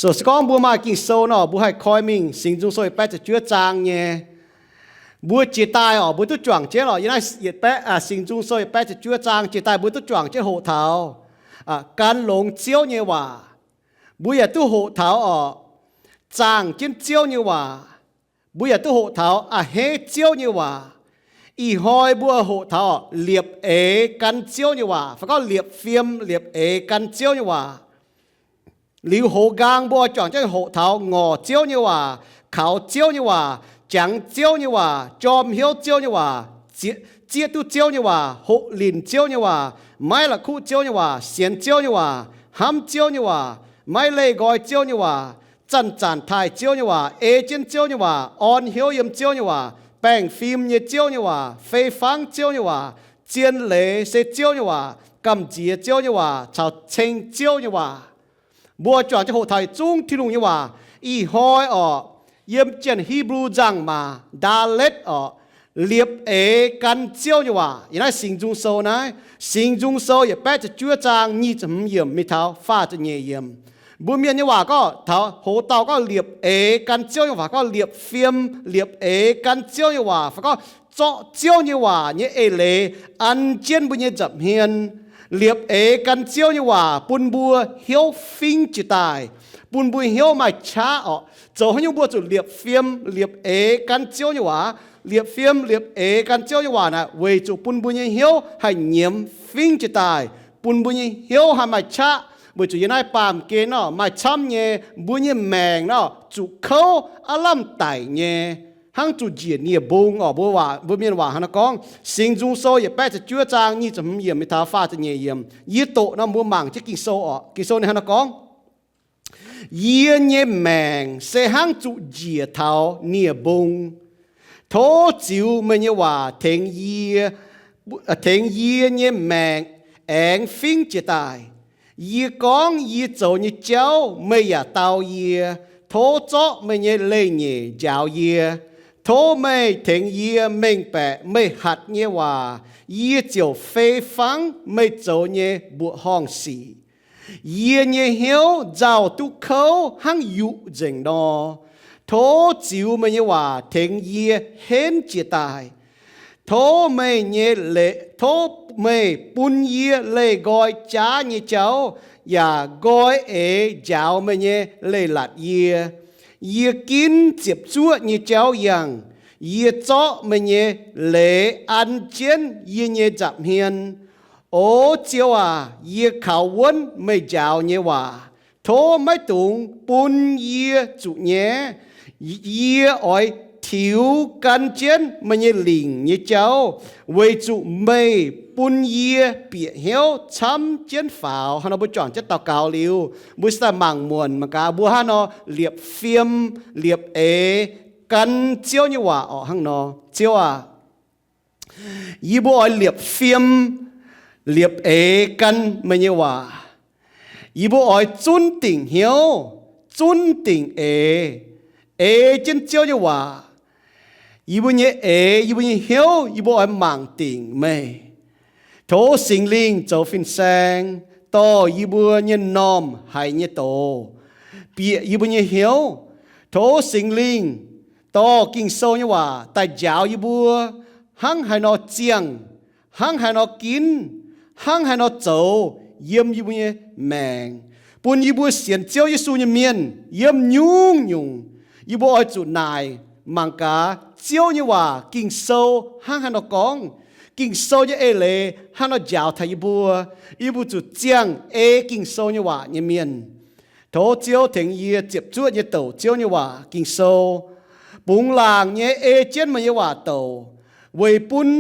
So se gorngv mbuo maaih Ging-Sou nor, mbuo haih koi mingh Singx Nzung Sou yietc baeqv ziepc juov zaang nyei. Mbuo jiex daaih orqc, mbuo duqv juangc jienv orqc, yie naaiv yietc baeqv, Singx Nzung Sou yietc baeqv ziepc juov zaang jiex daaih mbuo duqv juangc jienv hoqc taux gan longx Ziouv nyei waac. Mbuo yaac duqv hoqc taux orqc, zaangh jienv Ziouv nyei waac. Mbuo yaac duqv hoqc taux a'hneiv Ziouv nyei waac. Ih hnoi mbuo hoqc taux liepc eix gan Ziouv nyei waac, fai gorngv liepc fiem liepc eix gan Ziouv nyei waac. Liuz hoz nqaang mbuo juangc jienv hoqc taux ngorc Ziouv nyei waac, kaux Ziouv nyei waac, jangx Ziouv nyei waac, jorm hnyouv Ziouv nyei waac, zieqv duqv Ziouv nyei waac, hoqc linc Ziouv nyei waac, maiv la'kuqv Ziouv nyei waac, sienx Ziouv nyei waac, hnamv Ziouv nyei waac, maiv leih nqoi Ziouv nyei waac, zanc-zanc taaih Ziouv nyei waac, ei jienv Ziouv nyei waac, orn hnyouv yiem Ziouv nyei waac, baengh fim nyei Ziouv nyei waac, fei fangv Ziouv nyei waac, zien leiz se Ziouv nyei waac, gamh nziex Ziouv nyei waac caux ceng Ziouv nyei waac. Mbuo juangc jienv hoqc taux yietc zungv Tin-Hungh nyei waac. Ih hnoi orqc, yiem janx Hipv^lu nzangc-maac Ndaa^letv orqc, liepc eix gan Ziouv nyei waac. Yiem naaiv Singx Nzung Sou naaiv, Singx Nzung Sou yietc baeqv ziepc juov zaang nyic ziepc hmz yiemc mingh taux faah ziepc nyeic yiemc. Mbuo Mienh nyei waac gorngv taux hoz dauh gorngv liepc eix gan Ziouv nyei waac, gorngv liepc fiem liepc eix gan Ziouv nyei waac, fai gorngv zorqv Ziouv nyei waac nyei eix leiz an jienv mbuo nyei nza'hmien. Liepc eix gan Ziouv nyei waac bun mbuo hnyouv fingv jiex daaih, bun mbuo hnyouv maaih qaqv orqc. Zoux haaix nyungc mbuo zuqc liepc fiem liepc eix gan Ziouv nyei waac? Liepc fiem liepc eix gan Ziouv nyei waac naaic weic zuqc bun mbuo nyei hnyouv haih nyiemz fingv jiex daaih, bun mbuo nyei hnyouv haih maaih qaqv. Weic zuqc yiem naaiv baamh gen nor maaih camv nyei, mbuo nyei maengc nor zuqc kouv aav lamh daic nyei, hnangv zuqc njiec nie-mbung orqc. Mbuo waac, mbuo Mienh waac hnangv naaiv gorngv, Singx Nzung Sou yietc baeqv ziepc juov zaang nyic ziepc hmz yiemc mingh taux faah ziepc nyeic yiemc. Yie doqc nor mbuo mangc jienv Ging-Sou orqc. Ging-Sou ninh hnangv naaiv gorngv, yie nyei maengc se hnangv zuqc njiec taux nie-mbung. Tov ziux meih nyei waac tengx yie, tengx yie nyei maengc aengx fingv jiex daaih. Yie gorngv yie zoux nyei jauv meih yaac dau yie. Tov zorqv meih nyei leiz-nyeic njaaux yie. Tov meih tengx yie mengh baeqc meih hatc nyei waac, yie ziouc fei fangv meih zoux nyei mbuoqc horngh sic. Yie nyei hnyouv nzauh duqv kouv hnangv yuqc nzengc nor. Tov ziux meih nyei waac tengx yie henv jiex daaih. Tov meih nyei leiz, tov meih bun yie leih nqoi jaav nyei jauv, yaac nqoi eix njaaux meih nyei leiz-latc yie. Yie ginv ziepc zuoqv nyei jauv yangh. Yie zorqv meih nyei leiz an jienv yie nyei nza'hmien. O Ziouv aac, yie kaux wuonv meih njaaux nyei waac. Tov maiv dungx bun yie zuqc nyaiv. Yie oix tiux gan jienv meih nyei lingc nyei jauv, weic zuqc meih bun yie bieqc hnyouv camv jienv faaux. Hnangv nor mbuo juangc jienv daux gaux liuz, mbuo se daaih mangc muonc mangc gaax mbuo hnangv nor liepc fiem liepc eix gan Ziouv nyei waac orqc hnangv nor. Ziouv aac, yie mbuo oix liepc fiem liepc eix gan meih nyei waac. Yie mbuo oix zunv dingc hnyouv, zunv dingc eix, ei jienv Ziouv nyei waac. Yie mbuo nyei eix, yie mbuo nyei hnyouv, yie mbuo oix mangc dingc meih. Tov Singx Lingh zoux fin-saeng dorh yie mbuo nyei m'normh haiz nyei doz, bieqc yie mbuo nyei hnyouv. Tov Singx Lingh dorh Ging-Sou nyei waac daaih njaaux yie mbuo hnangv haaix nor ziangh, hnangv haaix nor ginv, hnangv haaix nor zoux yiem yie mbuo nyei maengc, bun yie mbuo sienx Ziouv Yesu nyei mienh yiem nyungc-nyungc, yie mbuo oix zuqc naaic mangc gaax Ziouv nyei waac Ging-Sou hnangv haaix nor gorngv, Ging-Sou nyei eix leiz hnangv haaix nor njaaux taux yie mbuo. Yie mbuo zuqc ziangh ei Ging-Sou nyei waac nyei mienh. Tov Ziouv tengx yie ziepc zuoqv nyei douc Ziouv nyei waac Ging-Sou, bungx laangc nyei ei jienv meih nyei waac douc, weic bun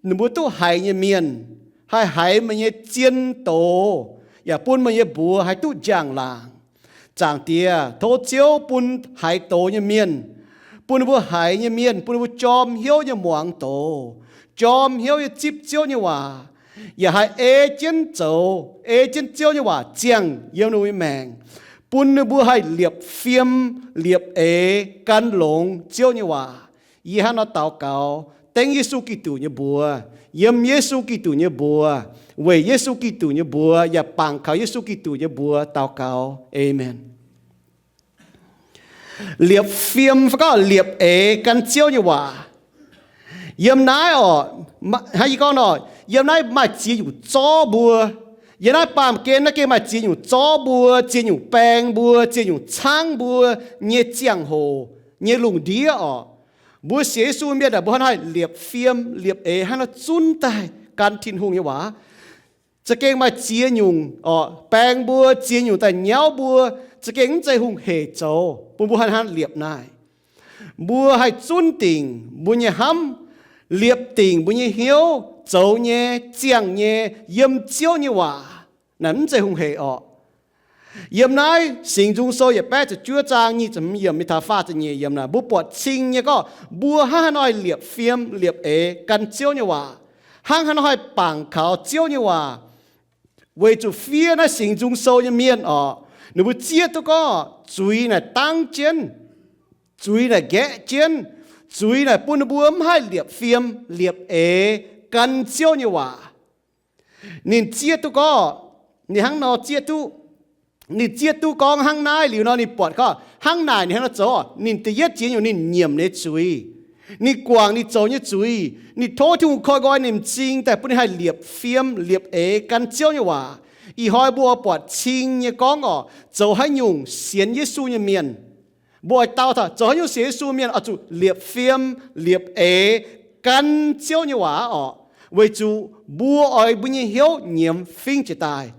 ninh mbuo duqv haiz nyei mienh haih haiz meih nyei zien doz, yaac bun meih nyei mbuox haih duqv njang-laangc. Zaangc Diex, tov Ziouv bun haiz doz nyei mienh, bun ninh mbuo haiz nyei mienh, bun ninh mbuo jorm hnyouv nyei muangx doz, jorm hnyouv nyei zipv Ziouv nyei waac, yaac haih ei jienv zoux, ei jienv Ziouv nyei waac ziangh yiem ninh mbuo nyei maengc, bun ninh mbuo haih liepc fiem liepc eix gan longx Ziouv nyei waac. Yie hnangv nor daux gaux dengv Yesu Giduc nyei mbuox, yiem Yesu Giduc nyei mbuox, weic Yesu Giduc nyei mbuox yaac bangc kaux Yesu Giduc nyei mbuox daux gaux. Aamen. Liepc fiem fai gorngv liepc eix gan Ziouv nyei waac. Yiem naaiv oc, hnangv yie gorngv nor, yiem naaiv maaih ziex nyungc zorv mbuo. Yiem naaiv baamh gen naaiv gengh maaih ziex nyungc zorv mbuo, ziex nyungc baeng mbuo, ziex nyungc caangv mbuo nyei ziangh hoc nyei lungh ndiev oc. Mbuo sienx Yesu mienh aah, mbuo hnangv haaix liepc fiem liepc eix hnangv nor zunv daaih gan Tin-Hungh nyei waac. Za'gengh maaih ziex nyungc oc, baeng mbuo, ziex nyungc daaih nyauv mbuo, za'gengh mv zeiz hungh heic zoux bun mbuo hnangv haaix liepc naaiv. Mbuo haih zunv dingc mbuo nyei hnamv, liepc dingc mbuo nyei hnyouv, zoux nyei, ziangh nyei, yiem Ziouv nyei waac, naaic mv zeiz hungh heic orqc. Yiem naaiv Singx Nzung Sou yietc baeqv ziepc juov zaang nyic ziepc hmz yiemc mingh taux faah ziepc nyeic yiemc naaic, mbuo buatc cing nyei gorngv mbuo hnangv haaix nor haih liepc fiem liepc eix gan Ziouv nyei waac, hnangv haaix nor haih bangc kaux Ziouv nyei waac. Weic zuqc fiev naaiv Singx Nzung Sou nyei mienh orqc, ninh mbuo zieqv duqv gorngv zuiz naaic dangv jienv, zuiz naaic nqaeqv jienv, zuiz naaic bun ninh mbuo mv haih liepc fiem liepc eix gan Ziouv nyei waac. Ninh zieqv duqv gorngv, ninh hnangv nor zieqv duqv, ninh zieqv duqv gorngv hnangv naaiv liuz nor, ninh buatc gorngv hnangv naaic ninh hnangv nor zoux. Ninh da'yietv jiex nyungc ninh nyiemc ninh zuiz, ninh guangc ninh zoux nyei zuiz, ninh tov Tin-Hungh koi nqoi ninh m'zing daaih bun ninh haih liepc fiem liepc eix gan Ziouv nyei waac. Ih hnoi mbuo buatc cing nyei gorngv orqc, zoux haaix nyungc sienx Yesu nyei mienh, mbuo oix dau taux zoux haaix nyungc sienx Yesu mienh oix zuqc liepc fiem liepc eix gan Ziouv nyei waac orqc, weic zuqc mbuo oix mbuo nyei hnyouv nyiemz fingv jiez daaih.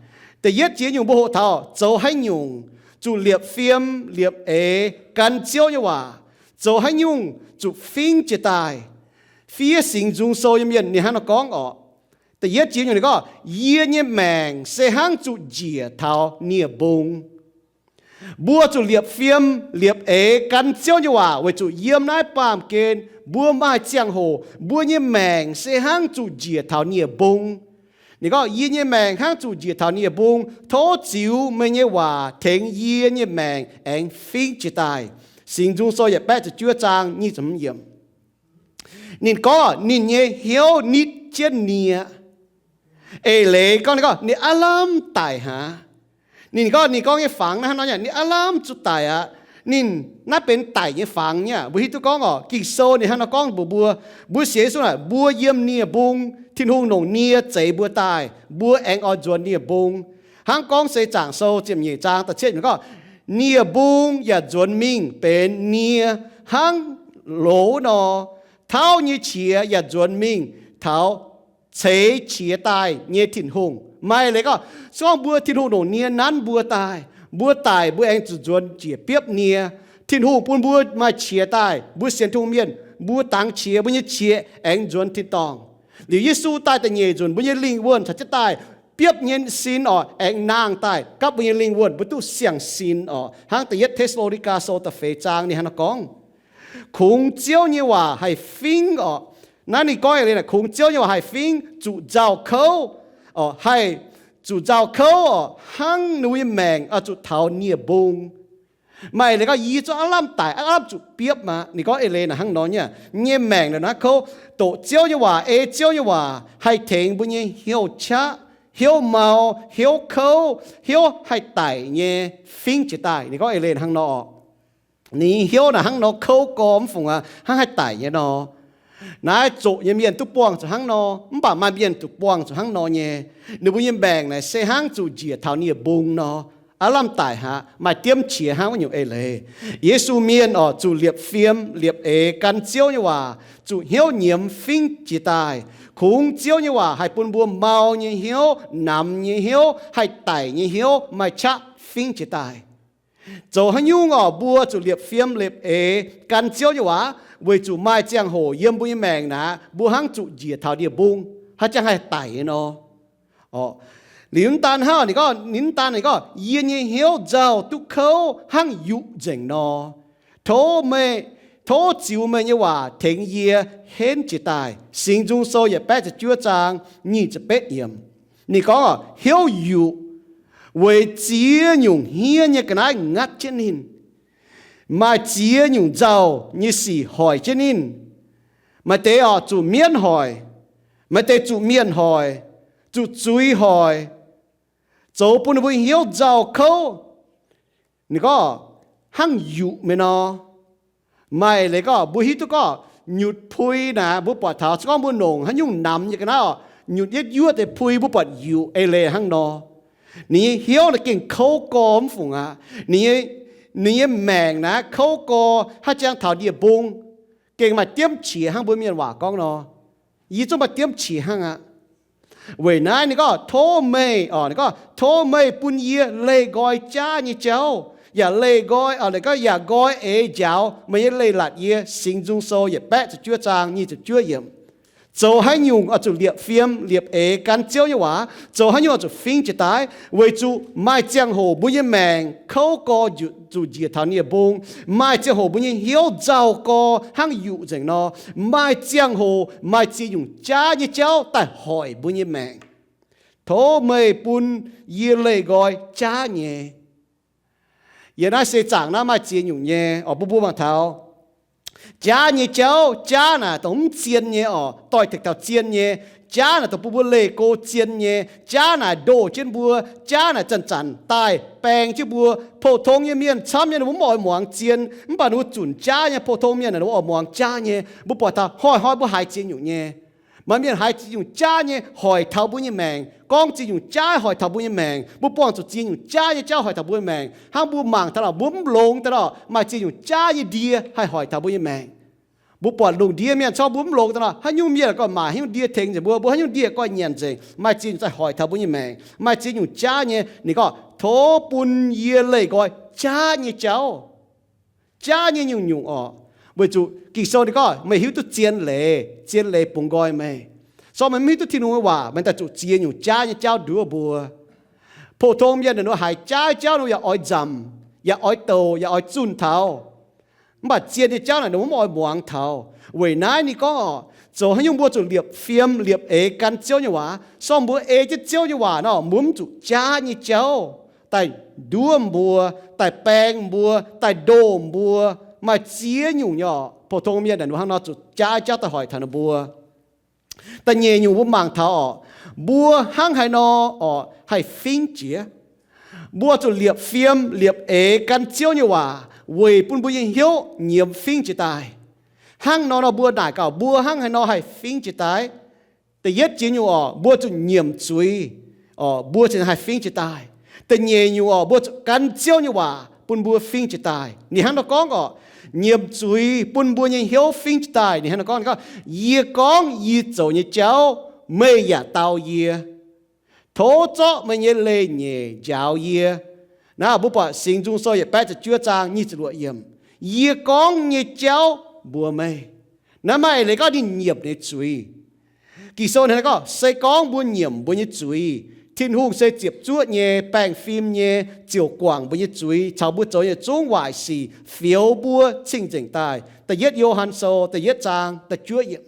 Da'yietv jiex nyungc mbuo hoqc taux zoux haaix nyungc zuqc liepc fiem liepc eix gan Ziouv nyei waac, zoux haaix nyungc zuqc fingv jiez daaih. Fiev Singx Nzung Sou nyei mienh ninh hnangv nor gorngv orqc. Da'yietv jiex nyungc ninh gorngv, yie nyei maengc se hnangv zuqc njiec taux nie-mbung. Mbuo zuqc liepc fiem liepc eix gan Ziouv nyei waac weic zuqc yiem naaiv baamh gen mbuo maaih ziangh hoc mbuo nyei maengc se hnangv zuqc njiec taux nie-mbung. Ninh gorngv, yie nyei maengc hnangv zuqc njiec taux nie-mbung. Tov ziux meih nyei waac tengx yie nyei maengc aengx fingv jiez daaih. Singx Nzung Sou yietc baeqv ziepc juov zaang nyic ziepc hmz yiemc. Ninh gorngv ninh nyei hnyouv nitv jienv nie. Eix leiz gorngv ninh gorngv ninh aav lamh daic haic. Ninh gorngv, ninh gorngv nyei fangx naaiv hnangv nor, ninh aav lamh zuqc daic aqv. Ninh naaiv benx daic nyei fangx nyei aqv. Mbuo hiuv duqv gorngv orqc, Ging-Sou ninh hnangv nor gorngv mbuox mbuo, mbuo sienx Yesu naaic, mbuo yiem nie-mbung, Tin-Hungh longc nie zeix mbuo daaih, mbuo aengx oix nzuonx nie-mbung. Hnangv Gorngv Seix Zaangc Sou ziepc nyeic zaang da'cietv gorngv, nie-mbung yaac nzuonx mingh benx nie hnangv loz nor, tauv nyei qiex yaac nzuonx mingh taux ceix qiex daaih nyei Tin-Hungh. Maaih leiz gorngv, se gorngv mbuo Tin-Hungh longc nie nanv mbuo daaih, mbuo daic mbuo aengx zuqc nzuonx njiec biopv nie. Tin-Hungh bun mbuo maaih qiex daaih, mbuo sienx Tin-Hungh mienh, mbuo dangx qiex, mbuo nyei qiex aengx nzuonx tin-dorngh. Liuz Yesu daaih da'nyeic nzunc, mbuo nyei lingh wuonh caux jienv daaih biopv nyei sin orqc, aengx nangh daaih gapv mbuo nyei lingh wuonh, mbuo duqv siang-sin orqc. Hnangv da'yietv Te^saa^lo^ni^gaa Sou da'feix zaang ninh hnangv nor gorngv, kungx Ziouv nyei waac haih fingv orqc. Naaiv ninh gorngv eix leiz naaic, kungx Ziouv nyei waac haih fingv, zuqc nzauh kouv orqc, haih zuqc nzauh kouv orqc, hnangv ninh mbuo nyei maengc oix zuqc taux nie-mbung. Maaih leiz gorngv yie zungv aav lamh daic, aav lamh zuqc biopv aqv. Ninh gorngv eix leiz naaic hnangv nor nyei, nyei maengc naaic naaiv kouv. Doqc Ziouv nyei waac, ei Ziouv nyei waac haih tengx mbuo nyei hnyouv qaqv, hnyouv mau, hnyouv kouv, hnyouv haih daic nyei fingv jiez daaih. Ninh gorngv eix leiz hnangv nor orqc. Ninh hnyouv naaic hnangv nor kouv gorx mv fungc aqv, hnangv haih daic nyei nor. Naaiv zoqc nyei mienh duqv buangh zuqc hnangv nor, mv baac maaih mienh zuqc buangh zuqc hnangv nor nyei. Ninh mbuo nyei maengc naaic se hnangv zuqc njiec taux nie-mbung nor, aav lamh daic haic, maaih diemv qiex hnangv wuov nyungc eix leiz. Yesu mienh orqc, zuqc liepc fiem liepc eix gan Ziouv nyei waac, zuqc hnyouv nyiemz fingv jiez daaih. Kungx Ziouv nyei waac haih bun mbuo mau nyei hnyouv, namx nyei hnyouv, haih daic nyei hnyouv maaih qaqv fingv jiez daaih. Zoux haaix nyungc orqc, mbuo zuqc liepc fiem liepc eix gan Ziouv nyei waac, weic zuqc maaih ziangh hoc yiem mbuo nyei maengc naaic, mbuo hnangv zuqc njiec taux nie-mbung, haaix jangx haih daic nyei nor. Liuz mv daan hnangv, ninh gorngv, ninh mv daan ninh gorngv, yie nyei hnyouv nzauh duqv kouv hnangv yuqc nzengc nor. Tov meih, tov ziux meih nyei waac tengx yie henv jiez daaih. Singx Nzung Sou yietc baeqv ziepc juov zaang nyic ziepc betv yiemc. Ninh gorngv orqc, hnyouv yuqc weic ziex nyungc hniev nyei ga'naaiv ngatv jienv ninh. Maaih ziex nyungc nzauh nyei sic hoic jienv ninh. Maaih deix orqc, zuqc mienv hoic, maaih deix zuqc mienh hoic, zuqc zuiz hoic, zoux bun ninh mbuo hnyouv nzauh kouv. Ninh gorngv, hnangv yuqc meih nor. Maaih leiz gorngv mbuo hiuv duqv gorngv nyutc pui naaic, mbuo buatc taux se gorngv mbuo longc haaix nyungc namx nyei ga'naaiv oc, nyutc yietv yuoqv deix pui mbuo buatc yuqc eix leiz hnangv nor. Ninh nyei hnyouv naaic gengh kouv gorx mv fungc aqv. Ninh nyei, ninh nyei maengc naaic kouv gorx hnangv jangx taux ndie-mbung, gengh maaih diemv qiex hnangv mbuo mienh waac gorngv nor. Yie zungv maaih diemv qiex hnangv aqv. Weic naaiv ninh gorngv, tov meih, orqc, ninh gorngv, tov meih bun yie leih nqoi jaav nyei jauv, yaac leih nqoi, orqc, ninh gorngv, yaac nqoi eix njaaux meih nyei leiz-latc yie. Singx Nzung Sou yietc baeqv ziepc juov zaang nyic ziepc juov yiemc. Zoux haaix nyungc oix zuqc liepc fiem liepc eix gan Ziouv nyei waac. Zoux haaix nyungc oix zuqc fingx jiex daaih, weic zuqc maaih ziangh hoc mbuo nyei maengc kouv gorx njiec, zuqc njiec taux nie-mbung. Maaih ziangh hoc mbuo nyei hnyouv nzauh gorx hnangv yuqc nzengc nor. Maaih ziangh hoc maaih ziex nyungc jaav nyei jauv daaih hoic mbuo nyei maengc. Tov meih bun yie leih nqoi jaav nyei. Yie naaiv se zaangc naaiv maaih ziex nyungc nyei, orqc, bun mbuo mangc taux jaav nyei jauv. Jaav naaic dongh mv zien nyei, orqc, doix-dekc taux zien nyei. Jaav naaic dongh bun mbuo leih go zien nyei. Jaav naaic ndoh jienv mbuo. Jaav naaic zanc-zanc daaih baeng jienv mbuo. Pou-tong nyei mienh camv nyei ninh mbuo mv oix muangx zien, mv baac ninh mbuo zunc jaav nyei. Pou-tong mienh naaic ninh mbuo oix muangx jaav nyei. Mbuo buatc taux hnoi-hnoi mbuo haiz ziex nyungc nyei. Maaih mienh haiz ziex nyungc jaav nyei hoic taux mbuo nyei maengc, gorngv ziex nyungc jaav hoic taux mbuo nyei maengc. Mbuo buangh zuqc ziex nyungc jaav nyei jauv hoic taux mbuo nyei maengc. Hnangv mbuo mangc taux nor, mbuo mv longx daaih nor, maaih ziex nyungc jaav nyei ndie haih hoic taux mbuo nyei maengc. Mbuo buatc lungh ndiev mienh corc mbuo mv longx daaih nor, haaix nyungc mienh goi maaih haaix nyungc ndie tengx nzengc mbuo, mbuo haaix nyungc ndie goi nyanc nzengc, maaih ziex nyungc daaih hoic taux mbuo nyei maengc. Maaih ziex nyungc jaav nyei, ninh gorngv, tov bun yie leih nqoi jaav nyei jauv. Jaav nyei nyungc-nyungc orqc. Weic zuqc Ging-Sou ninh gorngv meih hiuv duqv zien leiz, zien leiz bungx nqoi meih. Sorng meih mv hiuv duqv Tin-Hungh nyei waac, meih daaih zuqc ziex nyungc jaav nyei jauv nduov mbuo. Pou-tong mienh ninh mbuo haiz jaav jauv ninh mbuo yaac oix nzamc, yaac oix douc, yaac oix zunh taux. Mv baac zien nyei jauv naaic ninh mbuo mv oix muangx taux. Weic naaiv ninh gorngv orqc, zoux haaix nyungc mbuo zuqc liepc fiem liepc eix gan Ziouv nyei waac. Sorng mbuo ei jienv Ziouv nyei waac nor, mbuo mv zuqc jaav nyei jauv daaih nduov mbuo, daaih baeng mbuo, daaih ndoh mbuo. Maaih ziex nyungc nyei orqc, pou-tong mienh naaic ninh mbuo hnangv nor zuqc jaav jauv daaih hoic taux ninh mbuo. Da'nyeic nyungc mbuo mangc taux orqc, mbuo hnangv haaix nor orqc haih fingx jiex. Mbuo zuqc liepc fiem liepc eix gan Ziouv nyei waac weic bun mbuo nyei hnyouv nyiemz fingx jiex daaih. Hnangv nor nor mbuo naaic gaax mbuo hnangv haaix nor haih fingx jiex daaih. Da'yietv jiex nyungc orqc, mbuo zuqc nyiemc zuiz, orqc, mbuo cingx haih fingx jiex daaih. Da'nyeic nyungc orqc, mbuo zuqc gan Ziouv nyei waac bun mbuo fingx jiex daaih. Ninh hnangv nor gorngv orqc, nyiemc zuiz bun mbuo nyei hnyouv fingx jiex daaih. Ninh hnangv nor gorngv, ninh gorngv, yie gorngv yie zoux nyei jauv, meih yaac dau yie. Tov zorqv meih nyei leiz-nyeic njaaux yie. Naaiv mbuo buatc Singx Nzung Sou yietc baeqv ziepc juov zaang nyic ziepc luoqc yiemc, yie gorngv nyei jauv mbuox meih. Naaiv maaih eix leiz gorngv ninh nyiemc ninh zuiz. Ging-Sou hnangv naaiv gorngv, se gorngv mbuo nyiemc mbuo nyei zuiz, Tin-Hungh se ziepc zuoqv nyei, baengh fim nyei, ziouc guangc mbuo nyei zuiz caux mbuo zoux nyei zungv waaic sic, fioux mbuo cing-nzengc daaih. Da'yietv Yo^han Sou da'yietv zaang da'juov yiemc.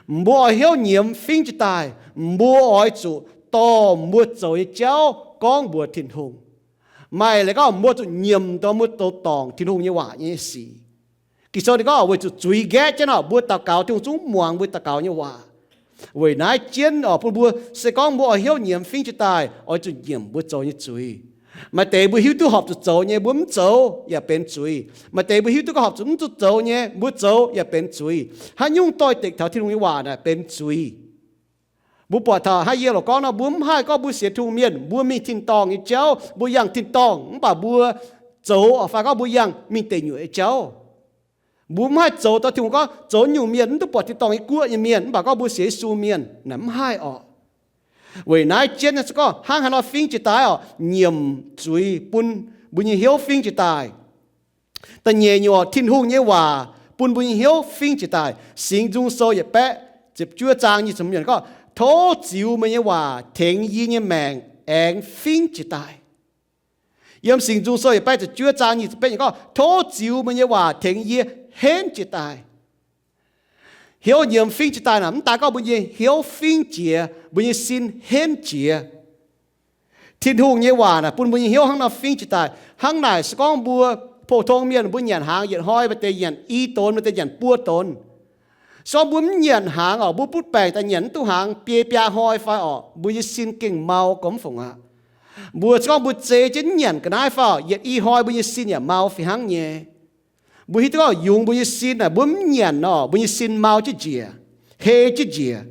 Mbuo oix hnyouv nyiemz fingx jiex daaih, mbuo oix zuqc dorh mbuo zoux nyei jauv gorngv mbuox Tin-Hungh. Maaih leiz gorngv mbuo zuqc nyiemc dongh mbuo zoux dorngc Tin-Hungh nyei waac nyei sic. Ging-Sou ninh gorngv weic zuqc zuiz nqaeqv jienv orqc, mbuo daux gaux Tin-Hungh zungv muangx mbuo daux gaux nyei waac. Weic naaiv jienv orqc, bun mbuo se gorngv mbuo oix hnyouv nyiemz fingx jiex daaih, oix zuqc nyiemc mbuo zoux nyei zuiz. Maaih deix mbuo hiuv duqv horpc zuqc zoux nyei, mbuo mv zoux yaac benx zuiz. Maaih deix mbuo hiuv duqv gorngv horpc zuqc mv zuqc zoux nyei, mbuo zoux yaac benx zuiz. Haaix nyungc doix-dekc taux Tin-Hungh nyei waac naaic benx zuiz. Mbuo buatc taux hnangv yie loc gorngv nor, mbuo mv haih gorngv mbuo sienx Tin-Hungh mienh mbuo mingh tin-dorngh nyei jauv, mbuo yangh tin-dorngh, mv baac mbuo zoux orqc fai gorngv mbuo yangh mingh deic nyuoqc nyei jauv. Mbuo mv haih zoux dongh Tin-Hungh gorngv zoux nyungc mienh mv duqv buatc tin-dorngh nyei guoqv nyei mienh, mv baac gorngv mbuo sienx Yesu mienh naaic mv haih orqc. Weic naaiv jienv se gorngv hnangv haaix nor fingx jiex daaih orqc, nyiemc zuiz bun mbuo nyei hnyouv fingx jiex daaih. Da'nyeic nyungc orqc, Tin-Hungh nyei waac bun mbuo nyei hnyouv fingx jiex daaih. Singx Nzung Sou yietc baeqv ziepc juov zaang nyic ziepc hmz gorngv, tov ziux meih nyei waac tengx yie nyei maengc aengx fingx jiex daaih. Yiem Singx Nzung Sou yietc baeqv ziepc juov zaang nyic ziepc betv gorngv, tov ziux meih nyei waac tengx yie henv jiex daaih. Hnyouv nyiemz fingx jiex daaih naaic, mv daaih gorngv mbuo nyei hnyouv fingx jiex, mbuo nyei sin henv jiex. Tin-Hungh nyei waac naaic bun mbuo nyei hnyouv hnangv nor fingx jiex daaih. Hnangv naaic se gorngv mbuo pou-tong mienh mbuo nyanc hnaangx yietc hnoi maaih deix nyanc i donx, maaih deix nyanc buo donx. Se gorngv mbuo mv nyanc hnaangx orqc, mbuo butv baengc daaih nyanc mv duqv hnaangx biei biaa hnoi fai orqc, mbuo nyei sin gengh mau gormx fungc aqv. Mbuo se gorngv mbuo zei jienv nyanc ga'naaiv fai, yietc i hnoi mbuo nyei sin yaac mau fih hnangv nyei. Mbuo hiuv duqv gorngv yungz mbuo nyei sin naaic, mbuo mv nyanc nor, mbuo nyei sin mau jienv njiec, hei jienv njiec.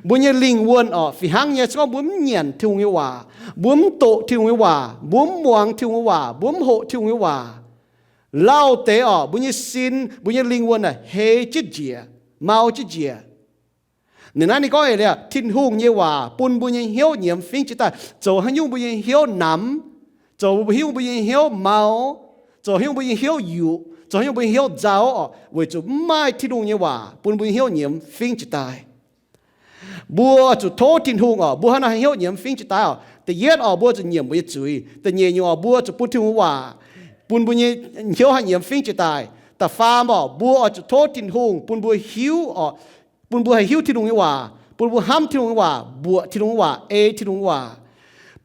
Mbuo nyei lingh wuonh orqc, fih hnangv nyei, se gorngv mbuo mv nyanc Tin-Hungh nyei waac, mbuo mv doqc Tin-Hungh nyei waac, mbuo mv muangx Tin-Hungh nyei waac, mbuo mv hoqc Tin-Hungh nyei waac, lauh deix orqc, mbuo nyei sin, mbuo nyei lingh wuonh naaic hei jienv njiec, mau jienv njiec. Ninh naaiv ninh gorngv eix leiz, Tin-Hungh nyei waac bun mbuo nyei hnyouv nyiemz fingv jiez daaih. Zoux haaix nyungc mbuo nyei hnyouv namx, zoux haaix nyungc mbuo nyei hnyouv mau, zoux haaix nyungc mbuo nyei hnyouv yuqc, zoux haaix nyungc mbuo nyei hnyouv nzauh orqc, weic zuqc mv maaih Tin-Hungh nyei waac bun mbuo nyei hnyouv nyiemz fingv jiez daaih. Mbuo zuqc tov Tin-Hungh orqc, mbuo hnangv haaix nor haih hnyouv nyiemz fingv jiez daaih orqc? Da'yietv orqc, mbuo zuqc nyiemc mbuo nyei zuiz. Da'nyeic nyungc orqc, mbuo zuqc bun Tin-Hungh waac bun mbuo nyei hnyouv haih nyiemz fingv jiez daaih. Da'faam orqc, mbuo oix zuqc tov Tin-Hungh bun mbuo hiuv orqc, bun mbuo haih hiuv Tin-Hungh nyei waac, bun mbuo hnamv Tin-Hungh nyei waac, mbuoqc Tin-Hungh nyei waac, ei Tin-Hungh nyei waac,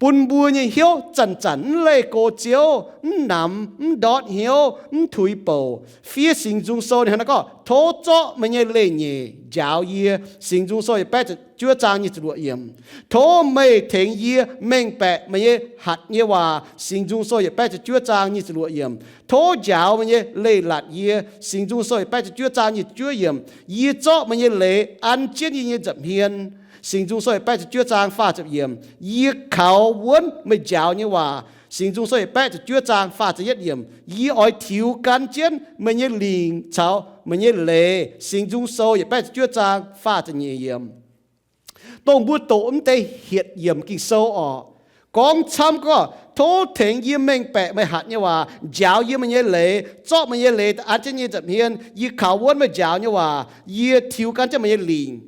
bun mbuo nyei hnyouv zanc-zanc mv leih go Ziouv, mv namx, mv ndortv hnyouv, mv tuix bouc. Fiev Singx Nzung Sou ninh hnangv naaiv gorngv, Tov zorqv meih nyei leiz-nyeic njaaux yie. Singx Nzung Sou yietc baeqv ziepc juov zaang nyic ziepc luoqc yiemc. Tov meih tengx yie mengh baeqc meih nyei hatc nyei waac. Singx Nzung Sou yietc baeqv ziepc juov zaang nyic ziepc luoqc yiemc. Tov njaaux meih nyei leiz-latc yie. Singx Nzung Sou yietc baeqv ziepc juov zaang nyic ziepc juov yiemc. Yie zorqv meih nyei leiz an jienv yie nyei nza'hmien. Singx Nzung Sou yietc baeqv ziepc juov zaang faah ziepc yiemc. Yie kaux wuonv meih njaaux nyei waac. Singx Nzung Sou yietc baeqv ziepc juov zaang faah ziepc yietv yiemc. Yie oix tiux gan jienv meih nyei lingc caux meih nyei leiz. Singx Nzung Sou yietc baeqv ziepc juov zaang faah ziepc nyeic yiemc. Dongh mbuo doqc mv deix hietc yiemc Ging-Sou orqc, gorngv camv gorngv, Tov tengx yie mengh baeqc meih hatc nyei waac, njaaux yie meih nyei leiz, zorqv meih nyei leiz an jienv yie nyei nza'hmien. Yie kaux wuonv meih njaaux nyei waac. Yie tiux gan jienv meih nyei lingc.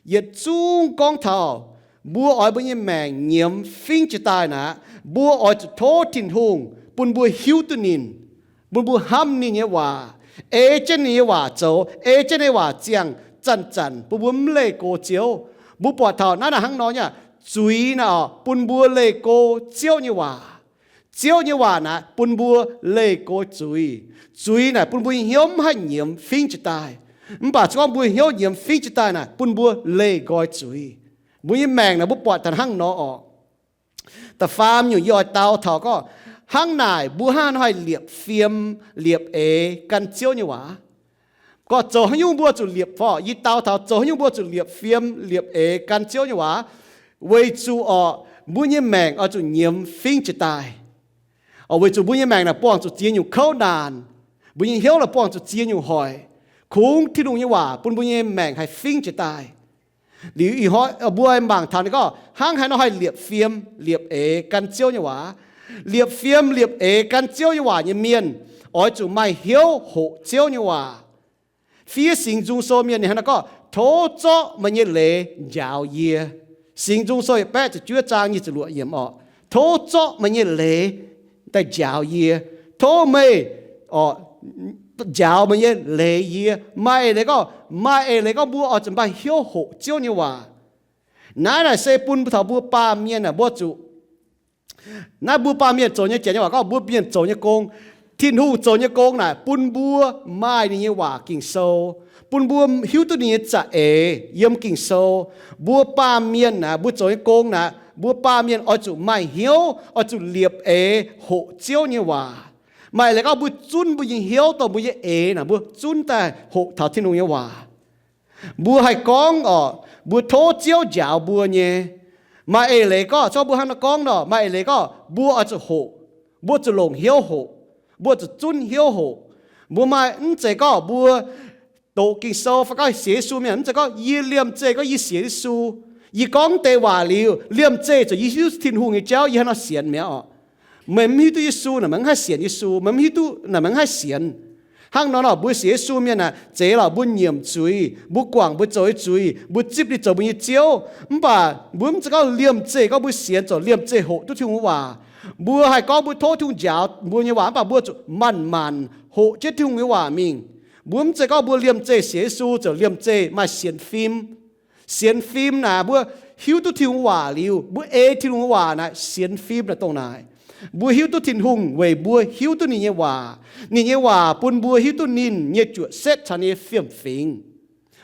Yietc zungv gorngv taux mbuo oix mbuo nyei maengc nyiemz fingv jiez daaih naaic, mbuo oix zuqc tov Tin-Hungh bun mbuo hiuv duqv ninh, bun mbuo hnamv ninh nyei waac, ei jienv ninh nyei waac zoux, ei jienv ninh nyei waac ziangh, zanc-zanc bun mbuo mv leih go Ziouv. Mbuo buatc taux naaiv naaic hnangv nor nyei, zuiz naaic orqc, bun mbuo leih go Ziouv nyei waac. Ziouv nyei waac naaic bun mbuo leih go zuiz. Zuiz naaic bun mbuo nyei hnyouv mv haih nyiemz fingv jiez daaih. Mv baac se gorngv mbuo hnyouv nyiemz fingv jiez daaih naaic, bun mbuo leih nqoi zuiz. Mbuo nyei maengc naaic mbuo buatc taux hnangv nor orqc. Da'faam nyungc yie oix dau taux gorngv, hnangv naaic mbuo hnangv haaix nor haih liepc fiem liepc eix gan Ziouv nyei waac? Gorngv zoux haaix nyungc mbuo zuqc liepc fai? Yie dau taux zoux haaix nyungc mbuo zuqc liepc fiem liepc eix gan Ziouv nyei waac? Weic zuqc orqc, mbuo nyei maengc oix zuqc nyiemz fingv jiez daaih. Orqc, weic zuqc mbuo nyei maengc naaic buangh zuqc ziex nyungc kouv naanc. Mbuo nyei hnyouv naaic buangh zuqc ziex nyungc hoic. Kungx Tin-Hungh nyei waac bun mbuo nyei maengc haih fingv jiez daaih. Liuz ih hnoi mbuo mangc taux ninh gorngv hnangv haaix nor haih liepc fiem liepc eix gan Ziouv nyei waac. Liepc fiem liepc eix gan Ziouv nyei waac nyei mienh oix zuqc maaih hnyouv hoqc Ziouv nyei waac. Fiev Singx Nzung Sou mienh ninh hnangv naaiv gorngv, Tov zorqv meih nyei leiz njaaux yie. Singx Nzung Sou yietc baeqv ziepc juov zaang nyic ziepc luoqc yiemc orqc, Tov zorqv meih nyei leiz daaih njaaux yie. Tov meih, orqc, njaaux meih nyei leiz yie. Maaih eix leiz gorngv, maaih eix leiz gorngv mbuo oix zuqc maaih hnyouv hoqc Ziouv nyei waac. Naaiv naaic se bun taux mbuo baamh mienh aah, mbuo zuqc naaiv mbuo baamh mienh zoux nyei, janx nyei waac gorngv mbuo mienh zoux nyei gong. Tin-Hungh zoux nyei gong naaic bun mbuo maaih ninh nyei waac Ging-Sou, bun mbuo hiuv duqv ninh nyei za'eix yiem Ging-Sou. Mbuo baamh mienh aah, mbuo zoux nyei gong naaic, mbuo baamh mienh oix zuqc maaih hnyouv, oix zuqc liepc eix hoqc Ziouv nyei waac. Maaih leiz gorngv mbuo zunv mbuo nyei hnyouv dongh mbuo nyei eix naaic, mbuo zunv daaih hoqc taux Tin-Hungh nyei waac. Mbuo haih gorngv orqc, mbuo tov Ziouv njaaux mbuo nyei. Maaih eix leiz gorngv, se gorngv mbuo hnangv naaiv gorngv nor, maaih eix leiz gorngv mbuo oix zuqc hoqc, mbuo zuqc longc hnyouv hoqc, mbuo zuqc zunv hnyouv hoqc. Mbuo maaih, mv zeiz gorngv mbuo doqc Ging-Sou fai gorngv sienx Yesu mienh, mv zeiz gorngv yie liemh zeih gorngv yie sienx Yesu. Yie gorngv deix waac liuz, liemh zeih zuqc yie hiuv Tin-Hungh nyei jauv, yie hnangv nor sienx mi'aqv orqc. Meih mv hiuv duqv Yesu naaic, meih mv haih sienx Yesu. Meih mv hiuv duqv naaic, meih mv haih sienx. Hnangv nor nor, mbuo sienx Yesu mienh aah, zeiz lorqc mbuo nyiemc zuiz, mbuo guangc mbuo zoux nyei zuiz, mbuo zipv ninh zoux mbuo nyei Ziouv. Mv baac mbuo mv zeiz gorngv liemh zeih gorngv mbuo sienx zoux liemh zeih hoqc duqv Tin-Hungh waac. Mbuo haih gorngv mbuo tov Tin-Hungh njaaux mbuo nyei waac, mv baac mbuo zuqc manc-manc hoqc jienv Tin-Hungh nyei waac mingh. Mbuo mv zeiz gorngv mbuo liemh zeih sienx Yesu zoux liemh zeih maaih sienx fim. Sienx fim naaic, mbuo hiuv duqv Tin-Hungh waac liuz, mbuo ei Tin-Hungh waac naaic, sienx fim naaic dongh naaic. Mbuo hiuv duqv Tin-Hungh weic mbuo hiuv duqv ninh nyei waac. Ninh nyei waac bun mbuo hiuv duqv ninh nyei juoqc setv caux ninh nyei fiem-fingx.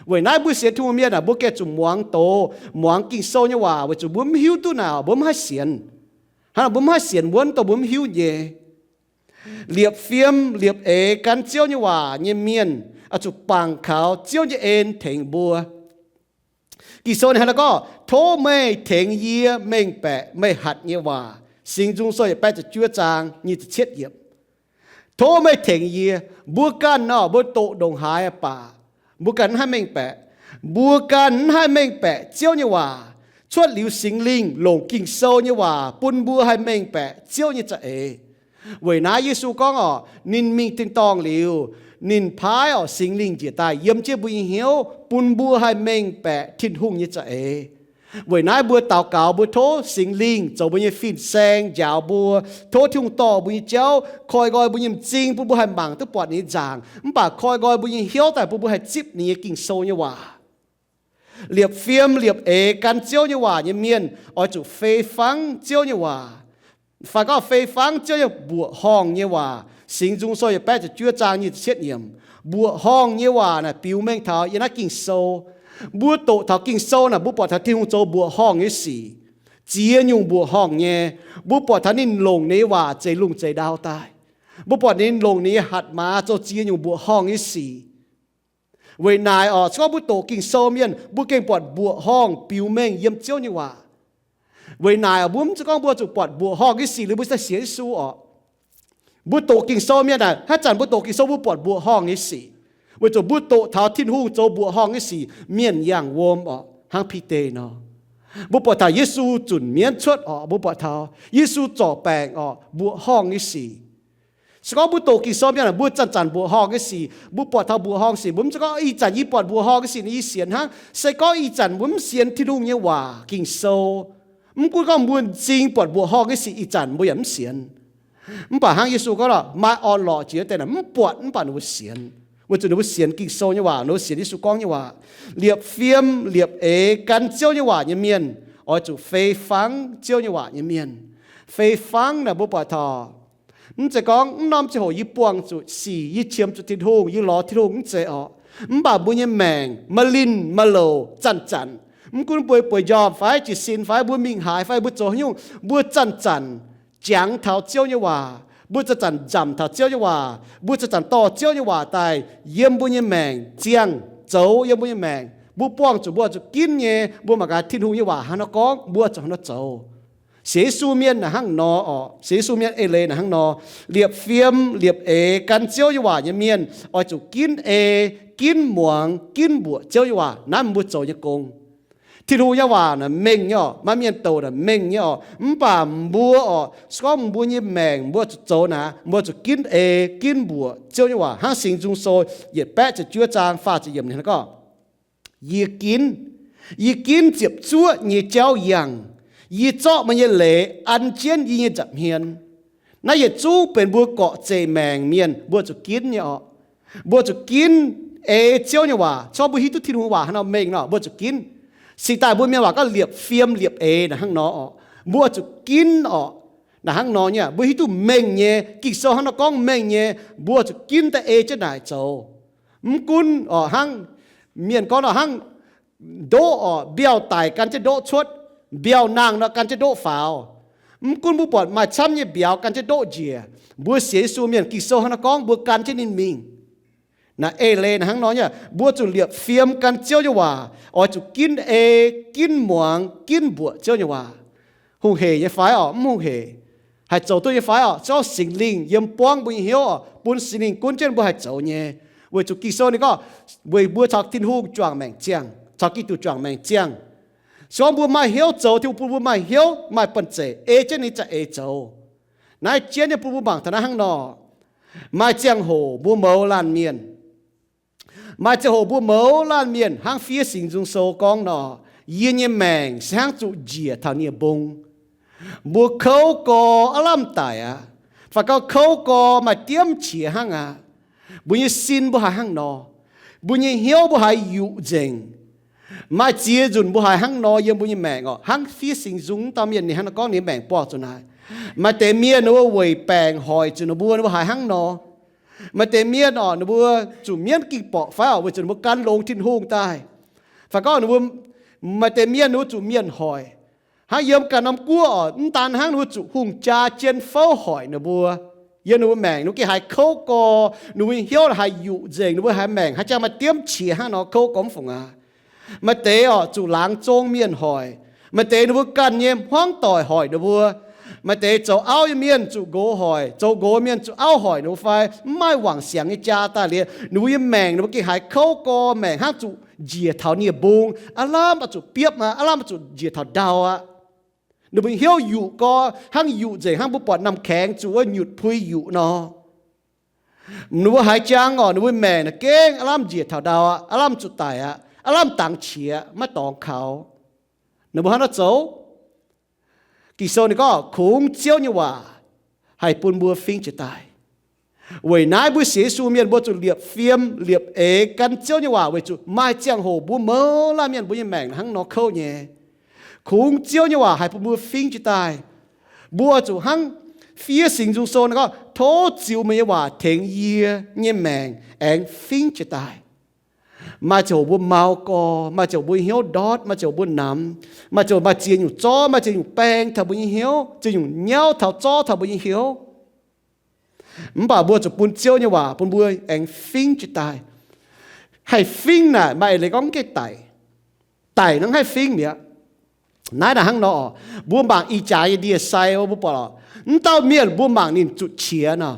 Weic naaiv mbuo sienx Tin-Hungh mienh aah, mbuo gengh zuqc muangx doz, muangx Ging-Sou nyei waac, weic zuqc mbuo mv hiuv duqv naaic, mbuo mv haih sienx. Hnangv naaic mbuo mv haih sienx wuonv dongh mbuo mv hiuv nyei. Liepc fiem liepc eix gan Ziouv nyei waac nyei mienh oix zuqc bangc kaux Ziouv nyei en tengx mbuo. Ging-Sou ninh hnangv naaiv gorngv, tov meih tengx yie mengh baeqc meih hatc nyei waac. Singx Nzung Sou yietc baeqv ziepc juov zaang nyic ziepc cietv yiemc. Tov meih tengx yie. Mbuo ganh nor, mbuo doqc ndongc haaix baac mbuo ganh mv haih mengh baeqc. Mbuo ganh mv haih mengh baeqc Ziouv nyei waac, cuotv liuz Singx Lingh longc Ging-Sou nyei waac bun mbuo haih mengh baeqc Ziouv nyei za'eix. Weic naaiv Yesu gorngv orqc, ninh mingh tin-dorngh liuz, ninh paaiv orqc Singx Lingh njiec daaih yiem jienv mbuo nyei hnyouv bun mbuo haih mengh baeqc Tin-Hungh nyei za'eix. Weic naaiv mbuo daux gaux, mbuo tov Singx Lingh zoux mbuo nyei fin-saeng njaaux mbuo, tov Tin-Hungh dorh mbuo nyei jauv, koi nqoi mbuo nyei m'zing bun mbuo haih mangc duqv buatc ninh nyei nzaangc, mv baac koi nqoi mbuo nyei hnyouv daaih bun mbuo haih zipv ninh nyei Ging-Sou nyei waac. Liepc fiem liepc eix gan Ziouv nyei waac nyei mienh oix zuqc fei fangv Ziouv nyei waac. Fai gorngv fei fangv Ziouv nyei mbuoqc horngh nyei waac. Singx Nzung Sou yietc baeqv ziepc juov zaang nyic ziepc cietv yiemc. Mbuoqc horngh nyei waac naaic biux mengh taux yiem naaiv Ging-Sou. Mbuo doqc taux Ging-Sou naaic, mbuo buatc taux Tin-Hungh zoux mbuoqc horngh nyei sic, ziex nyungc mbuoqc horngh nyei. Mbuo buatc taux ninh longc ninh nyei waac zeix lungh zeix ndau daaih. Mbuo buatc ninh longc ninh nyei hatc maaz zoux ziex nyungc mbuoqc horngh nyei sic. Weic naaic orqc, se gorngv mbuo doqc Ging-Sou mienh, mbuo gengh buatc mbuoqc horngh biux mengh yiem Ziouv nyei waac. Weic naaic orqc, mbuo mv zeiz gorngv mbuo zuqc buatc mbuoqc horngh nyei sic liuz mbuo daaih sienx Yesu orqc. Mbuo doqc Ging-Sou mienh naaic, haaix zanc mbuo doqc Ging-Sou mbuo buatc mbuoqc horngh nyei sic, weic zuqc mbuo doqc taux Tin-Hungh zoux mbuoqc horngh nyei sic mienh yangh wuom orqc, hnangv Bide nor. Mbuo buatc taux Yesu zunc mienv cuotv orqc, mbuo buatc taux Yesu zorc baengc orqc, mbuoqc horngh nyei sic. Se gorngv mbuo doqc Ging-Sou mienh, mbuo zanc-zanc mbuoqc horngh nyei sic, mbuo buatc taux mbuoqc horngh sic, mbuo mv zeiz gorngv ih zanc yie buatc mbuoqc horngh nyei sic ninh yie sienx hnangv. Se gorngv ih zanc mbuo mv sienx Tin-Hungh nyei waac Ging-Sou, mv gunv gorngv mbuo m'zing buatc mbuoqc horngh nyei sic ih zanc mbuo yaac mv sienx. Mv baac hnangv Yesu gorngv lorqc, maaih orn-lorqc jiex wuov deix naaic mv buatc, mv baac ninh mbuo sienx. Weic zuqc ninh mbuo sienx Ging-Sou nyei waac, ninh mbuo sienx Yesu gorngv nyei waac. Liepc fiem liepc eix gan Ziouv nyei waac nyei mienh oix zuqc fei fangv Ziouv nyei waac nyei mienh. Fei fangv naaic mbuo buatc taux mv zeiz gorngv mv norm ziangh hoc yie buangh zuqc sic, yie qiemx zuqc Tin-Hungh, yie lorz Tin-Hungh mv zeiz orqc. Mv baac mbuo nyei maengc maaih linh maaih louc zanc-zanc, mv gunv mbuo bueix njormh fai jiez sin fai mbuo mingh haaix fai mbuo zoux haaix nyungc, mbuo zanc-zanc jangx taux Ziouv nyei waac, mbuo zanc-zanc nzamc taux Ziouv nyei waac, mbuo zanc-zanc dorh Ziouv nyei waac daaih yiem mbuo nyei maengc ziangh, zoux yiem mbuo nyei maengc. Mbuo buangh zuqc mbuo zuqc ginv nyei, mbuo mangc gaax Tin-Hungh nyei waac haaix nor gorngv, mbuo zuqc haaix nor zoux. Sienx Yesu mienh naaic hnangv nor orqc, sienx Yesu mienh eix leiz naaic hnangv nor. Liepc fiem liepc eix gan Ziouv nyei waac nyei mienh oix zuqc ginv ei, ginv muangx, ginv mbuoqc Ziouv nyei waac. Naaiv mbuo zoux nyei gong. Tin-Hungh nyei waac naaic mengh nyei orqc, maaih mienh douc naaic mengh nyei orqc, mv baac mbuo orqc, se gorngv mbuo nyei maengc mbuo zuqc zoux naaic, mbuo zuqc ginv ei, ginv mbuoqc Ziouv nyei waac. Hnangv Singx Nzung Sou yietc baeqv ziepc juov zaang faah ziepc yiemc ninh gorngv, Yie ginv, yie ginv ziepc zuoqv nyei jauv yangh. Yie zorqv meih nyei leiz an jienv yie nyei nza'hmien. Naaiv yietc zungv benx mbuo gorqv-zeqc maengc mienh mbuo zuqc ginv nyei orqc. Mbuo zuqc ginv ei Ziouv nyei waac. Corc mbuo hiuv duqv Tin-Hungh waac haaix nor mengh nor, mbuo zuqc ginv. Cingx daaih mbuo mienh waac gorngv liepc fiem liepc eix naaic hnangv nor orqc, mbuo zuqc ginv orqc. Naaic hnangv nor nyei, mbuo hiuv duqv mengh nyei, Ging-Sou hnangv nor gorngv mengh nyei, mbuo zuqc ginv daaih ei jienv naaic zoux. Mv gunv orqc, hnangv mienh gorngv nor hnangv ndoqv orqc, mbiauh daic gan jienv ndoqv cuotv, mbiauh nangh nor gan jienv ndoqv faaux. Mv gunv mbuo buatc maaih camv nyei mbiauz gan jienv ndoqv njiec, mbuo sienx Yesu mienh Ging-Sou hnangv nor gorngv mbuo gan jienv ninh mingh. Naaic eix leiz naaic hnangv nor nyei, mbuo zuqc liepc fiem gan Ziouv nyei waac, oix zuqc ginv ei, ginv muangx, ginv mbuoqc Ziouv nyei waac. Hungh heic nyei fai orqc? Mv hungh heic. Haih zoux duqv nyei fai orqc? Se gorngv Singx Lingh yiem buangv mbuo nyei hnyouv orqc, bun Singx Lingh gunv jienv mbuo haih zoux nyei. Weic zuqc Ging-Sou ninh gorngv, weic mbuo caux Tin-Hungh juangc maengc ziangh, caux Giduc juangc maengc ziangh. Se gorngv mbuo maaih hnyouv zoux, Tin-Hungh bun mbuo maaih hnyouv, maaih banh zeic ei jienv ninh za'eix zoux. Naaiv jienv nyei bun mbuo mangc taux naaiv hnangv nor. Maaih ziangh hoc mbuo mouz laanh mienh, maaih ziangh hoc mbuo mouz laanh mienh hnangv fiev Singx Nzung Sou gorngv nor, yie nyei maengc se hnangv zuqc njiec taux nie-mbung. Mbuo kouv gorx aav lamh daic aqv, fai gorngv kouv gorx maaih diemv qiex hnangv aqv. Mbuo nyei sin mbuo haiz hnangv nor, mbuo nyei hnyouv mbuo haiz yuqc nzengc. Maaih ziex nzunc mbuo haiz hnangv nor yiem mbuo nyei maengc orqc. Hnangv fiev Singx Nzung wuov dauh mienh ninh hnangv nor gorngv ninh maengc buangh zuqc naaic. Maaih deix mienh ninh mbuo weic baengc hoic zuqc ninh mbuo, ninh mbuo haiz hnangv nor. Maaih deix mienh orqc, ninh mbuo zuqc mienv ging borqc fai orqc, weic zuqc ninh mbuo gan longx Tin-Hungh daaih. Fai gorngv ninh mbuo, maaih deix mienh ninh mbuo zuqc mienh hoic. Hnangv yiem ganh norm guoqv oc, mv daan hnangv, ninh mbuo zuqc hungh jaa jien fouv hoic ninh mbuo. Yiem ninh mbuo maengc ninh mbuo gengh haiz kouv gor, ninh mbuo nyei hnyouv haiz yuqc nzengc, ninh mbuo haiz maengc haaix jangx maaih diemv qiex hnangv nor kouv gor mv fungc aqv. Maaih deix oc zuqc laangz zong mienh hoic. Maaih deix ninh mbuo ganh nyei hmuangv doic hoic ninh mbuo. Maaih deix zoux auv nyei mienh zuqc nqox hoic, zoux nqox mienh zuqc auv hoic ninh mbuo fai mv maaih wangc siangx nyei jaa daaih liuz, ninh mbuo nyei maengc ninh mbuo gengh haiz kouv gor, maengc hnangv zuqc njiec taux nie-mbung, aav lamh oix zuqc biopv aqv, aav lamh oix zuqc njiec taux ndau aqv. Ninh mbuo hnyouv yuqc gor, hnangv yuqc nzengc, hnangv mbuo buatc namh kaengx zuqc wuov nyutc pui yuqc nor. Ninh mbuo haaix jangx oc, ninh mbuo maengc naaic gengh aav lamh njiec taux ndau aqv, aav lamh zuqc daic aqv, aav lamh dangx qiex aqv, maiv dorngx kaux. Ninh mbuo hnangv naaiv zoux. Ging-Sou ninh gorngv kungx Ziouv nyei waac haih bun mbuo fingx jiez daaih. Weic naaiv mbuo sienx Yesu mienh mbuo zuqc liepc fiem liepc eix gan Ziouv nyei waac weic zuqc maaih ziangh hoc mbuo mouz laanh mienh mbuo nyei maengc hnangv nor kouv nyei. Kungx Ziouv nyei waac haih bun mbuo fingx jiez daaih. Mbuo zuqc hnangv fiev Singx Nzung Sou naaiv gorngv, tov ziux meih nyei waac tengx yie nyei maengc aengx fingx jiez daaih. Maaih ziangh hoc mbuo mau gorx, maaih ziangh hoc mbuo hnyouv ndortv, maaih ziangh hoc mbuo namx, maaih ziangh hoc maaih ziex nyungc zorv, maaih ziex nyungc baeng taux mbuo nyei hnyouv, ziex nyungc nyauv taux zorv taux mbuo nyei hnyouv. Mv baac mbuo zuqc bun Ziouv nyei waac bun mbuo aengx fingx jiez daaih. Haih fingx naaic maaih eix leiz gorngv mv gaengh daic. Daic nor haih fingx mi'aqv. Naaiv naaic hnangv nor oc, mbuo mangc ih jaax nyei ndie-sai mbuo buatc oc, mv dauh mienh mbuo mangc ninh zutc qiex nor.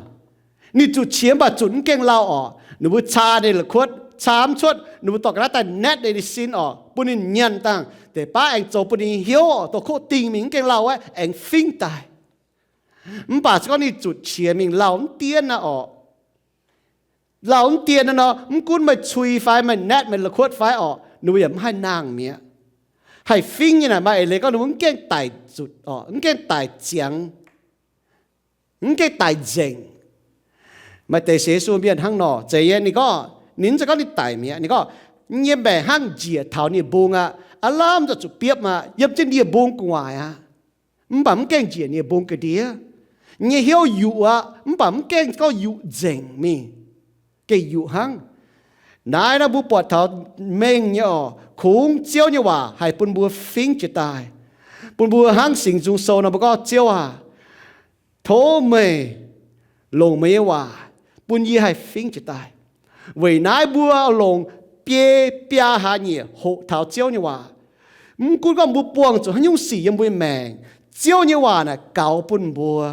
Ninh zutc qiex mv baac zutc mv gaengh lauh oc. Ninh mbuo caa ninh la'kuotv caa mv cuotv, ninh mbuo dorh ga'naaiv daaih naetv ninh nyei sin oc, bun ninh nyanc dangh deix baav aengx zoux bun ninh nyei hnyouv oc, dorh koqv dingh mingh mv gaengh lauh wuov aengx fingx daaih. Mv baac se gorngv ninh zutc qiex mingh lauh mv dien naaiv oc, lauh mv dien naaiv nor, mv gunv meih cui fai meih naetv meih la'kuotv fai oc, ninh mbuo yaac mv haih nangh mi'aqv. Haih fingx nyei naaic maaih eix leiz gorngv ninh mbuo mv gaengh daic zutc oc, mv gaengh daic ziangx, mv gaengh daic nzengc. Maaih deix sienx Yesu mienh hnangv nor zeiz nyei, ninh gorngv, ninh mv zeiz gorngv ninh daic mi'aqv, ninh gorngv, nyei maengc hnangv njiec taux nie-mbung aqv, aav lamh zuqc biopv aqv, yiem jienv nie-mbung gu'nguaaic aqv. Mv baac mv gaengh njiec nie-mbung ga'ndiev. Nyei hnyouv yuqc aqv, mv baac mv gaengh gorngv yuqc nzengc mingh. Gengh yuqc hnangv. Naaiv nor mbuo buatc taux mengh nyei oc, kungx Ziouv nyei waac haih bun mbuo fingx jiez daaih, bun mbuo hnangv Singx Nzung Sou nor mbuo gorngv, Ziouv aah, tov meih longc meih nyei waac bun yie haih fingx jiez daaih. Weic naaiv mbuo longc biei biaa hlaax nyieqc hoqc taux Ziouv nyei waac. Mv gunv gorngv mbuo buangh zuqc haaix nyungc sic yiem mbuo nyei maengc, Ziouv nyei waac naaic gaux bun mbuo.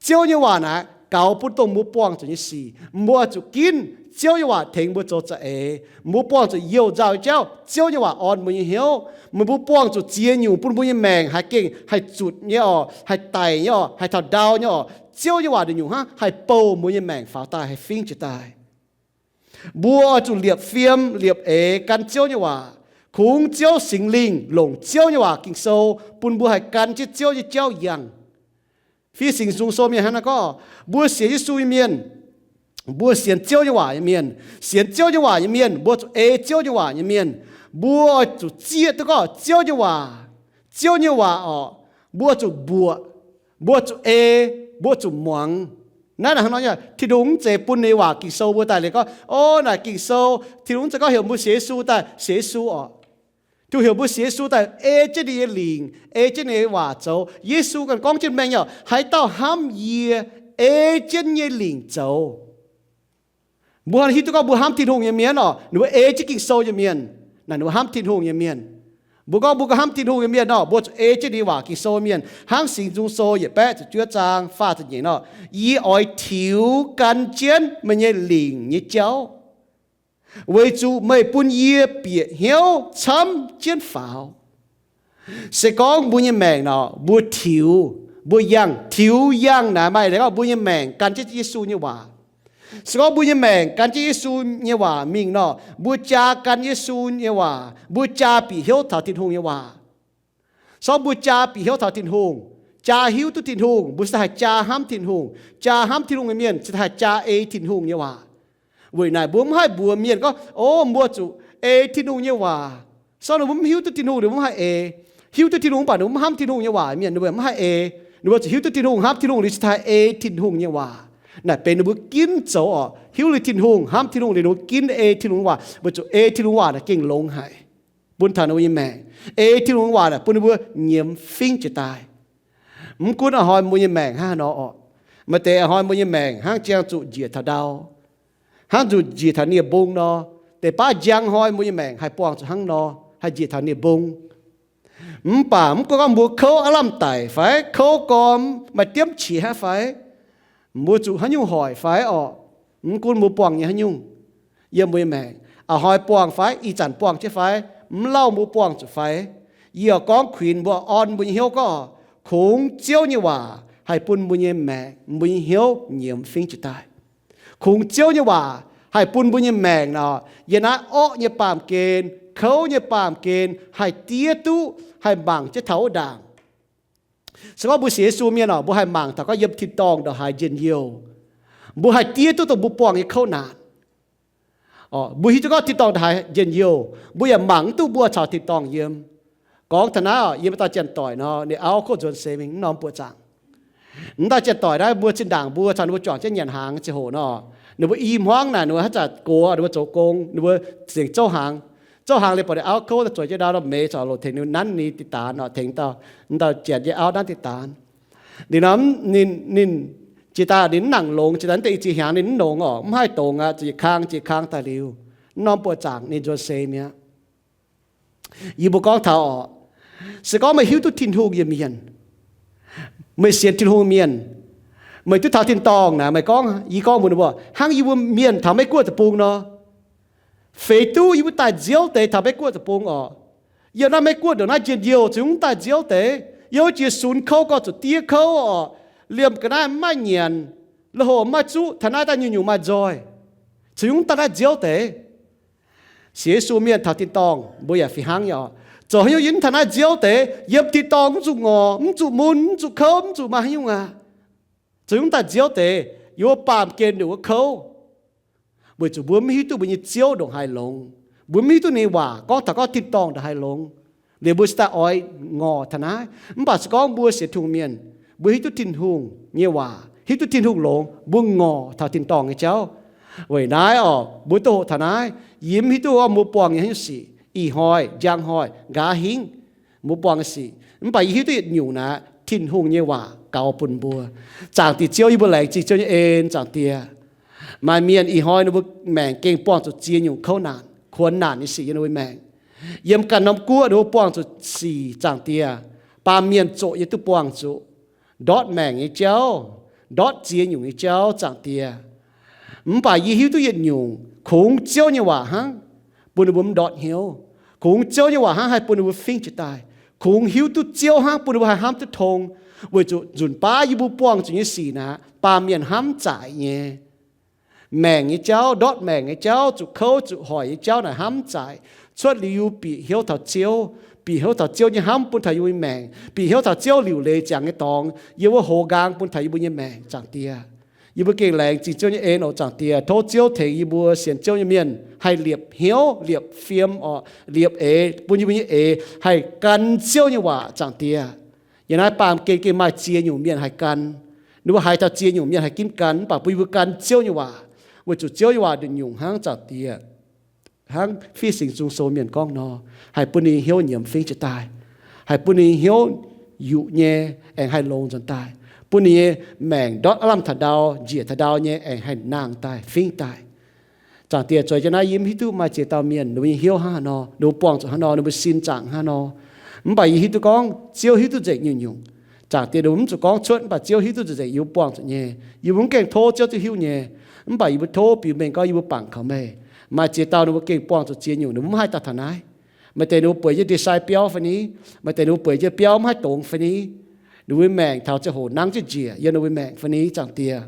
Ziouv nyei waac naaic gaux bun dongh mbuo buangh zuqc nyei sic. Mbuo zuqc ginv Ziouv nyei waac tengx mbuo zoux za'eix. Mbuo buangh zuqc youh nzauh nyei jauv, Ziouv nyei waac orn mbuo nyei hnyouv. Meih mbuo buangh zuqc ziex nyungc bun mbuo nyei maengc haih gengh haih zutc nyei oc, haih daic nyei oc, haih taux ndau nyei oc, Ziouv nyei waac nduqc nyungc hnangv haih bouh mbuo nyei maengc faaux daaih, haih fingx jiez daaih. Mbuo oix zuqc liepc fiem liepc eix gan Ziouv nyei waac. Kungx Ziouv Singx Lingh longc Ziouv nyei waac Ging-Sou bun mbuo haih gan jienv Ziouv nyei jauv yangh. Fiev Singx Nzung Sou mienh hnangv naaiv gorngv, mbuo sienx Yesu nyei mienh, mbuo sienx Ziouv nyei waac nyei mienh, sienx Ziouv nyei waac nyei mienh, mbuo zuqc ei Ziouv nyei waac nyei mienh. Mbuo oix zuqc zieqv duqv gorngv Ziouv nyei waac, Ziouv nyei waac orqc, mbuo zuqc mbuoqc, mbuo zuqc ei, mbuo zuqc muangx. Naaiv hnangv nor, Tin-Hungh mv zeiz bun ninh waac Ging-Sou mbuo daaih liuz gorngv, o, naaic Ging-Sou, Tin-Hungh mv zeiz gorngv heuc mbuo sienx Yesu daaih sienx Yesu orqc. Tin-Hungh heuc mbuo sienx Yesu daaih ei jienv ninh nyei lingc, ei jienv ninh nyei waac zoux. Yesu ganh gorngv jienv mengh nyei, haaix dauh hnamv yie, ei jienv nyei lingc zoux. Mbuo hiuv duqv gorngv mbuo hnamv Tin-Hungh nyei mienh orqc, ninh mbuo ei jienv Ging-Sou nyei mienh, naaic ninh mbuo hnamv Tin-Hungh nyei mienh. Mbuo gorngv mbuo hnamv Tin-Hungh nyei mienh orqc, mbuo zuqc ei jienv ninh waac Ging-Sou mienh. Hnangv Singx Nzung Sou yietc baeqv ziepc juov zaang faah ziepc nyeic nor, yie oix tiux gan jienv meih nyei lingc nyei jauv, weic zuqc meih bun yie bieqc hnyouv camv jienv faaux. Se gorngv mbuo nyei maengc nor, mbuo tiux, mbuo yangh, tiux yangh naaic maaih leiz gorngv mbuo nyei maengc gan jienv Yesu nyei waac. Se gorngv mbuo nyei maengc gan jienv Yesu nyei waac mingh nor, mbuo jaa gan Yesu nyei waac, mbuo jaa bieqc hnyouv taux Tin-Hungh nyei waac. Se gorngv mbuo jaa bieqc hnyouv taux Tin-Hungh, jaa hiuv duqv Tin-Hungh, mbuo se haih jaa hnamv Tin-Hungh. Jaa hnamv Tin-Hungh nyei mienh se haih jaa ei Tin-Hungh nyei waac. Weic naaic mbuo mv haih mbuox mienh gorngv, o, mbuo zuqc ei Tin-Hungh nyei waac. Se gorngv ninh mbuo mv hiuv duqv Tin-Hungh, ninh mbuo mv haih ei. Hiuv duqv Tin-Hungh mv baac ninh mbuo mv hnamv Tin-Hungh nyei waac mienh, ninh mbuo mv haih ei. Ninh mbuo zuqc hiuv duqv Tin-Hungh, hnamv Tin-Hungh liuz cingx daaih ei Tin-Hungh nyei waac. Naaic benx ninh mbuo ginv zoux orqc. Hiuv liuz Tin-Hungh, hnamv Tin-Hungh liuz ninh mbuo ginv ei Tin-Hungh nyei waac. Mbuo zuqc ei Tin-Hungh waac naaic gengh longx haic. bun taux ninh mbuo nyei maengc. Ei Tin-Hungh nyei waac naaic bun ninh mbuo nyiemz fingv jiez daaih. Mv gunv a'hnoi mbuo nyei maengc hnangv haaix nor orqc, maaih deix a'hnoi mbuo nyei maengc hnangv jangx zuqc njiec taux ndau, hnangv zuqc njiec taux nie-mbung nor. Deix baav njang hnoi mbuo nyei maengc haih buangh zuqc hnangv nor, haih njiec taux nie-mbung. Mv baac mv gunv gorngv mbuo kouv aav lamh daic fai kouv gormx maaih diemv qiex hnangv fai, mbuo zuqc haaix nyungc hoic fai orqc, mv gunv mbuo buangh nyei haaix nyungc yiem mbuo nyei maengc, a'hnoi buangh fai ih zanc buangh jienv fai, mv lauh mbuo buangh zuqc fai, yie oix gorngv kuinx mbuo, orn mbuo nyei hnyouv gorngv, kungx Ziouv nyei waac haih bun mbuo nyei maengc, mbuo nyei hnyouv nyiemz fingv jiez daaih. Kungx Ziouv nyei waac haih bun mbuo nyei maengc nor, yiem naaiv orqv nyei baamh gen, kouv nyei baamh gen, haih diev duqv, haih mangc jienv taux wuov ndaangc. Se gorngv mbuo sienx Yesu mienh orqc, mbuo haih mangc taux gorngv yiem tin-dorngh ndongc haaix njien-youh, mbuo haih diev duqv dongh mbuo buangh nyei kouv naanc. Mbuo hiuv duqv gorngv tin-dorngh ndongc haaix njien-youh, mbuo yaac mangc mv duqv mbuo caux tin-dorngh yiem. Gorngv taux naaiv orqc, yiem wuov dauh janx-doic nor, ninh auv kouv nzuonx seix mingh mv norm buoqc zaangc. Wuov dauh janx-doic naaiv mbuo zinh ndaangc mbuo caux ninh mbuo juangc jienv nyanc hnaangx ziangh hoc nor, ninh mbuo i hmuangv naaic ninh mbuo haaix zanc gox ninh mbuo zoux gong, ninh mbuo zengc zouv hnaangx. Zouv hnaangx liuz buatc ninh auv kouv daaih zueiz jienv ndau, meix corc loc tengx ninh nanv ninh diqc daanz orqc, tengx dauh janx nyei auv nanv diqc daanz. Liuz nor ninh, ninh jiex daaih ninh mv nangc longx, jiex daaih naaiv deix i ziex hnyangx ninh mv longx orqc, mv haih dongz aqv, ziouc yietc kang ziouc yietc kang daaih liuz, mv norm buoqc zaangc ninh nzuonx seix mi'aqv. Yie mbuo gorngv taux orqc, se gorngv meih hiuv duqv Tin-Hungh nyei mienh, meih sienx Tin-Hungh mienh, meih duqv taux tin-dorngh naaic, meih gorngv, yie gorngv mbuox ninh mbuo, hnangv yie mbuo mienh taux Meiv-Guoqv deic-bung nor, feix duqv yie mbuo daaih nziouv deix taux Meiv-Guoqv deic-bung orqc, yiem naaiv Meiv-Guoqv ndongc naaiv njien-youh, zuqc yungz daaih nziouv deix, yiem wuov jiex sunx kouv gorx zuqc diev kouv orqc, liemh ga'naaiv mv maaih nyanc, lui-houx mv maaih zuqv, taux naaiv daaih nyungc-nyungc maaih nzoih, zuqc yungz daaih naaiv nziouv deix. Sienx Yesu mienh taux tin-dorngh mbuo yaac fih hnangv nyei orqc. Zoux haaix nyungc yie mv taux naaiv nziouv deix, yiem tin-dorngh mv zuqc ngorc, mv zuqc mun, mv zuqc kouv, mv zuqc maaih haaix nyungc aqv. Zoux haaix nyungc daaih nziouv deix, yiem wuov baamh gen ndongc wuov kouv, weic zuqc mbuo mv hiuv duqv mbuo nyei Ziouv ndongc haaix longx. Mbuo mv hiuv duqv ninh nyei waac gorngv taux gorngv tin-dorngh ndongc haaix longx. Liuz mbuo se daaih oix ngorc taux naaiv. Mv baac se gorngv mbuo sienx Tin-Hungh mienh, mbuo hiuv duqv Tin-Hungh nyei waac, hiuv duqv Tin-Hungh longx, mbuo ngorc taux tin-dorngh nyei jauv. Weic naaiv orqc, mbuo duqv hoqc taux naaiv, yie mv hiuv duqv gorngv mbuo buangh nyei haaix nyungc sic, ih hnoi, njang hnoi, nqa'haav hingv mbuo buangh nyei sic, mv baac yie hiuv duqv yietc nyungc naaic, Tin-Hungh nyei waac gaux bun mbuo. Zaangc Diex Ziouv, yie mbuo laengz zingh Ziouv nyei en, Zaangc Diex. Maaih mienh ih hnoi ninh mbuo maengc gengh buangh zuqc ziex nyungc kouv naanc, kuonx naanc nyei sic yiem ninh mbuo maengc. Yiem ganh norm guoqv ninh mbuo buangh zuqc sic, Zaangc Diex, baamh mienh zoqc yie duqv buangh zuqc, ndortv maengc nyei jauv, ndortv ziex nyungc nyei jauv, Zaangc Diex. Mv baac yie hiuv duqv yietc nyungc, kungx Ziouv nyei waac hnangv bun ninh mbuo mv ndortv hnyouv. Kungx Ziouv nyei waac hnangv haih bun ninh mbuo fingv jiez daaih. Kungx hiuv duqv Ziouv hnangv bun ninh mbuo haih hnamv duqv tong, weic zuqc nzunc baav yie mbuo buangh zuqc nyei sic naaic, baamh mienh hnamv zaaic nyei. Maengc nyei jauv, ndortv maengc nyei jauv, zuqc kouv zuqc hoic nyei jauv naaic hnamv zaaic. Cuotv liuz yie mbuo bieqc hnyouv taux Ziouv, bieqc hnyouv taux Ziouv nyei hnamv bun taux yie mbuo nyei maengc, bieqc hnyouv taux Ziouv liuc leiz ziangx nyei dorngx yiem wuov hoz nqaang bun taux yie mbuo nyei maengc, Zaangc Diex. Yie mbuo gengh laengz zingh Ziouv nyei en oc, Zaangc Diex. Tov Ziouv tengx yie mbuo sienx Ziouv nyei mienh haih liepc hnyouv, liepc fiem orqc, liepc eix, bun yie mbuo nyei eix haih gan Ziouv nyei waac, Zaangc Diex. Yiem naaiv baamh gen gengh maaih ziex nyungc mienh haih gan. Ninh mbuo haiz taux ziex nyungc mienh haih ginv gan, mv baac bun yie mbuo gan Ziouv nyei waac, weic zuqc Ziouv nyei waac nduqc nyungc hnangv, Zaangc Diex. Hnangv Fih Singx Nzung Sou mienh gorngv nor, haih bun ninh hnyouv nyiemz fingv jiez daaih, haih bun ninh hnyouv yuqc nyei aengx haih longx nzuonx daaih, bun ninh nyei maengc ndortv aav lamh taux ndau, njiec taux ndau nyei aengx haih nangh daaih, fingv daaih. Zaangc Diex, zueiz jienv naaiv yie mv hiuv duqv maaih ziex dauh mienh ninh mbuo nyei hnyouv hnangv haaix nor, ninh mbuo buangh zuqc haaix nor, ninh mbuo sin zaangc haaix nor. Mv baac yie hiuv duqv gorngv Ziouv hiuv duqv nzengc nyungc-nyungc. Zaangc Diex, ninh mbuo mv zuqc gorngv cuotv, mv baac Ziouv hiuv duqv nzengc yie mbuo buangh zuqc nyei. Yie mbuo mv gaengh tov Ziouv duqv hiuv nyei. Mv baac yie mbuo tov biux mengh gorngv yie mbuo bangc kaux meih. Maaih ziex dauh ninh mbuo gengh buangh zuqc ziex nyungc, ninh mbuo mv haih daaih taux naaiv. Maaih deix ninh mbuo bueix jienv ndie-sai biauv fai ni, maaih deix ninh mbuo bueix jienv biauv mv haih dongz fai ni, ninh mbuo maengc taux ziangh hoc nangv jienv njiec yiem ninh mbuo maengc fai ni, Zaangc Diex.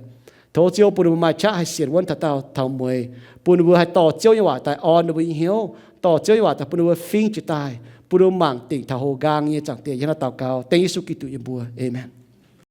Tov Ziouv bun ninh mbuo maaih qaqv haih sienx wuonv taux daauh taux mueiz, bun ninh mbuo haih dorh Ziouv nyei waac daaih orn ninh mbuo nyei hnyouv, dorh Ziouv nyei waac daaih bun ninh mbuo fingv jiez daaih, bun ninh mbuo mangc dingc taux hoz nqaang nyei, Zaangc Diex. Yie hnangv naaiv daux gaux dengv Yesu Giduc nyei mbuox. Aamen.